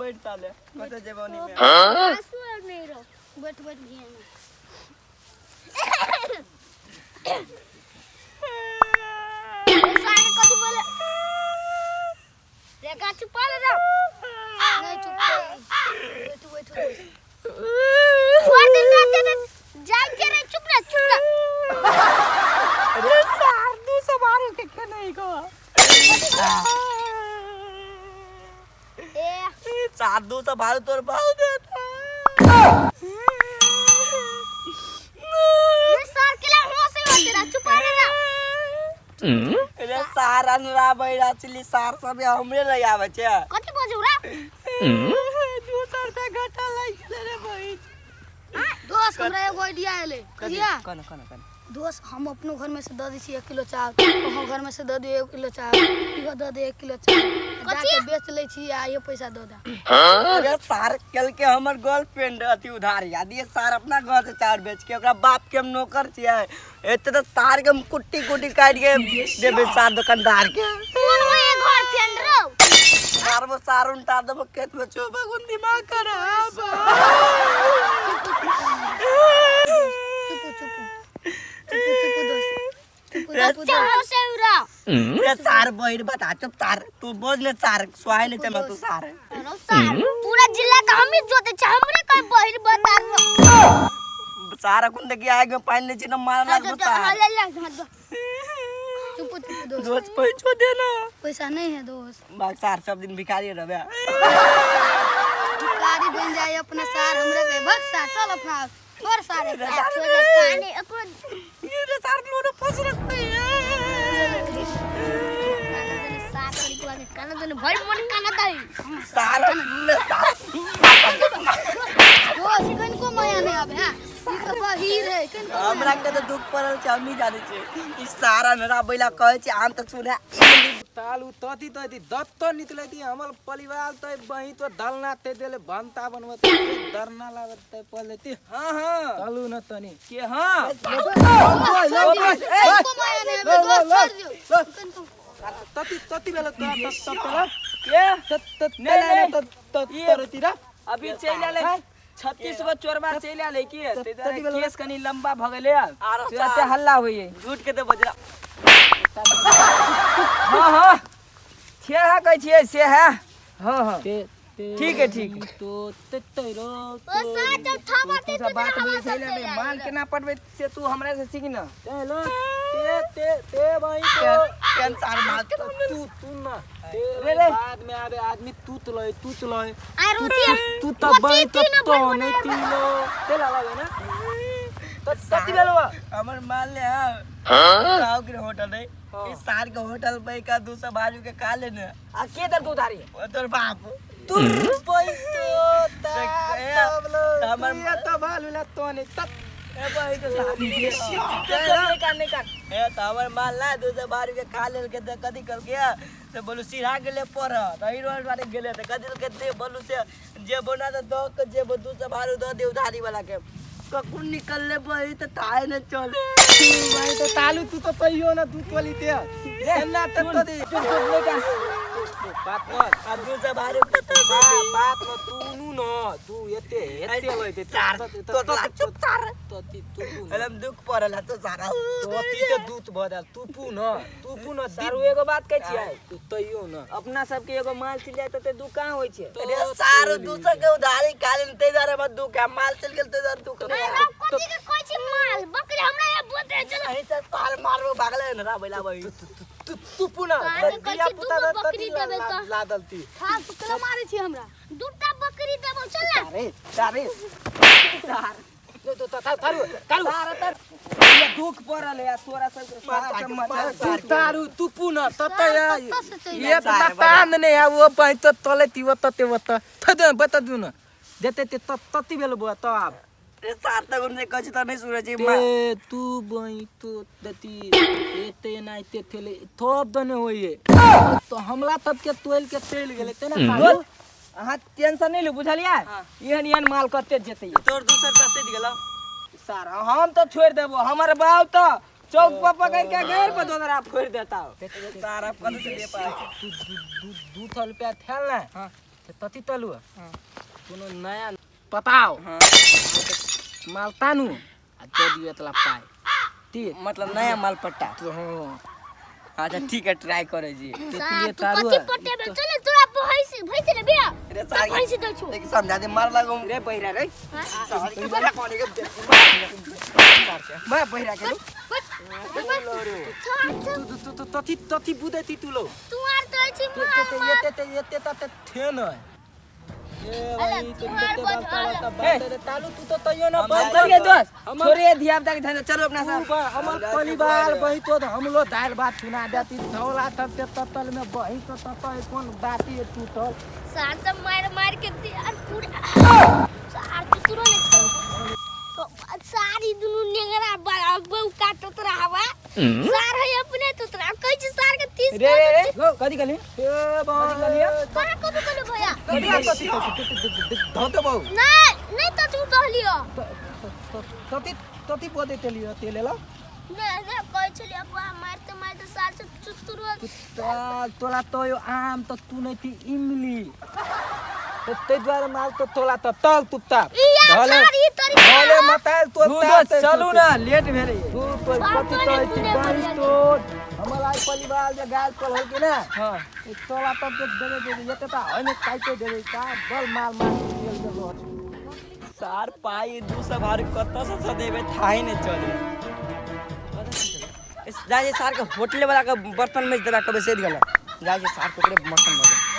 बैठ ताले कतऽ जेबो नहीं में। आंसू और नहीं रहो। बैठ बैठ भिया में। सारे कथी बोले रेखा छुपा ले रहो। नहीं चुप कर। बैठ बैठ बैठ। छोड़ दे ना दे दे जाई के रे, चुप रह चुप रह। अरे सार दू सवार के के नहीं को। ए सार दू सवार तोर बाऊ देता। ये सार के ला हो से होते रह, चुप रह ना। अरे सार अनुरा बैरा चिली सार सब हमरे लग आवे छै। कथी बजू रा? 200 रुपया घाटा लागि गेलै रे बहिन। दोस्त हमरा एगो आइडिया एलै। कहिया? कन कन कन। दोस्त हम अपनो घर में से दऽ दै छी 1 किलो चावल, अहाँ घर में से दऽ दियौ 1 किलो चावल, इहो दऽ दे 1 किलो चावल, जाके बेच लै छी आ इहो पैसा दऽ दे। अरे सार कल के हमर गर्लफ्रेंड अथी उधार याद ये सार अपना घर से चावल बेच के ओकरा बाप के हम नौकर छियै। एते तऽ सार के हम कुट्टी कुट्टी काटि के देबै सार दुकानदार के। कोन होय घर फ्रेंड रो? सार वो सार उल्टा देबो खेत में छो भगवान दिमाग खराब। चुप चुप चुप चुप दोस्त, चुप चुप दोस्त। चाहो से उरा। रे सार बहिर बता चुप सार तू बोल ले सार सुहाय ले चमा तू सार। रो सार पूरा जिला के हम ही जोते छ, हमरे कह बहिर बता रो। सार अखुन देखी आगे पानी ले छी न मार लागबो सार। ले ले हां दो। चुप चुप दोस्त। दोस्त पैसो देना। पैसा नहीं है दोस्त। बाग सार सब दिन भिखारी रहबे। भिखारी बन जाए अपना सार हमरे के भग सार चल अपना छोड़ सार एकरा। छोड़ काने एकरो। ये रे सार लोनो फंस रखते है। काना देने सार करी के बाद काना देने भर मन काना दई। सार ले सार। दोस्त कनको माया नहीं आबे हां, ई तऽ बहिर है कनको। हमरा के तऽ दुख पड़ल छै, हम नहीं जानै छियै ई सारा नरा बैला कहै छै आम तऽ सुने। तालु तति तति दत्त निकलै हमर परिवार त बही तो दलना ते देले भंता बनवत दरना लागत ते पलेती। हां हां तालु न तनी के हां कनको माया नहीं आबे दोस्त, छोड़ दियो कनको। तति तति बेला त त त के त त नहीं, नहीं। त त तरतीरा अभी चलि आले 36 गो चोरबा चलि आले की तति बेला केस कनी लंबा भ गेलै आरो तुरते हल्ला होइए। झूठ के तऽ बजरा। हां हां छे है कहै छियै से है। हां हां ते ते ठीक है, ठीक है। तो ते तैरो ओ सार जब थामा ते तू सब बात बुझै छै ने, माल केना पटबै से तू हमरा से सीख न। ते लो ते ते ते भाई तो केन सार माल तू तू ना ते रे रे। बाद में आबे आदमी तू लय तू लय आ रोटी तू त बई तो तो नहीं तीलो ते ला लगे ना त तति बेला हमर माल ले हां गाँव के होटल है इस सार के होटल पे का 200 बाजू के खा लेने। आ के दर उधारी? ओ तोर बाप। तू बई तो ता तबलो हमर ये त भालु ला तो नहीं तत ए बई तो सार। नहीं कान नहीं कान। ए त हमर माल ला 200 बाजू के खा लेल के त कथी कल के से बोलू सिरा गेले पर त ई रोड बारे गेले त कथी के दे बोलू से जे बना त दो के जे 200 बारू दो दे उधारी वाला के ककुन निकलले बही त ताय न चले। भाई तो तालु तू तो तैयो ना दूध वाली ते एना त त दे। चुप चुप नहीं कान। बात न आ 200 बारू बात न तू नु न तू एते एते लय दे सार तो चुप सार तति तू पु न एकदम दुख पड़ल तो सारा। तति ते दूध भ जाल तू पु न तू पु न सारू एगो बात कहै छियै तू तैयो न अपना सबके एगो माल चलि जाय त दुख कहाँ होइ छै? अरे सारू 200 के उधारी खा लेन ते दुआरे हमर दुख है, माल चलि गेल ते दुआरे दुख नहीं है। कथी के कहै छी माल बकरी हमरा ये बोलते चलो। अहीं से सार मारबो भागले न रा बैला बही। तू तू पु न काहे कहै दिया छी पुता दूगो तति बकरी देबै तऽ? ला दलती। थाल तू केना मारै छी हमरा? दूटा बकरी देबो चल ना। अरे सारे तो तो तारू तारू सारा तर दुख पड़ल है तोरा सबके सारा सब मचल तू तारू तू पु न तत या कतऽ से चलि ये त तान ने आ वो बहि त तले ती वो तते वो त थद बता दू न देते ते त तति बेल बुआ त आब रे सार त गुने कहै छी त नहीं सुनै छी। ते तू बहि तो दती एते एनाहिते थेले थोप दने होइए तो हमला तब के तोल के तेल गेले तेना बोल अहाँ टेंशन नहीं लू बुझलियै? एहन एहन माल कते जेतै? तोर 200 रुपया सधि गेलौ। सार हम तऽ छोड़ि देबो, हमर बाप तऽ चौक पर पकड़ के घेर पर दोदरा फोड़ि देता। सार अब कतऽ से दे पाए? तू 200 रुपया थेल ना। तथी तलु हाँ। कोनो नया पताओ। हाँ। माल तानू आ दे दियो एतला पाइ ठीक। मतलब नया माल पट्टा। तो हाँ। अच्छा ठीक है, ट्राई करे जी। सार तू कथी पटेबे? चल तोरा भैंस भैंस ले बिया। रे तो सार भैंस दै छु। देख समझा दे मार लागो। रे बहिरा रे। हाँ? सार के बड़ा कोनी के मैं बहिरा के छोड़ तू तू तू तथी तथी बुदै ती तू लो। तू आर तो छी मार मार। एते ते एते ते थेन है ए अरे, भाई तू आर बज अरे। रे तालू तू तो तैयो ना हम बंद चलिए दोस्त, हमर छोड़िए धिया पुता के धंधा, चलो अपना साथ। हमर परिवार बही तो हमलो दाल भात सुना देती धौला तब ते ततल में बही तो तत कोन बाती टूटल। सार सब मार मार के दे और पूरा सार तू तुरंत तो सारी दुनू नेंगरा बड़ा बहु काटत रहवा। सार है अपने तो तोरा कहै छी सार के 30 रे रे रे कथी कहली? ए बा कहाँ कथी कहलियो भैया? कथी धौ तो बहु। नहीं नहीं तो तू कहलियो। तती तती बोदे तेलियो तेलेला। नहीं नहीं कहै छलियो अब्बा मारते मारते सार से तुरंत। तोला तो यो आम तो तू नहीं थी इमली तो ते द्वारे माल तो तोला तो तल तुपता ई यार भले सार ई तरी भले मताल तो तू दोस्त चलू ना, लेट भेलै। तू तो बाप कथी रे, तो तू ने बाई बढ़िया तो हमर आई परिवार जे गाल पर होल के ना। हां। ए तोला तब के देबे देबे एते त होइन काइटे देबे का बल माल माल तेल देबो। सार पाई 200 भारी कत से सदेबे थाही नहीं चले। जा जे सार के होटले वाला के बर्तन में देबा कबे सेद गेल। जा जे सार के ओकरे बर्तन में।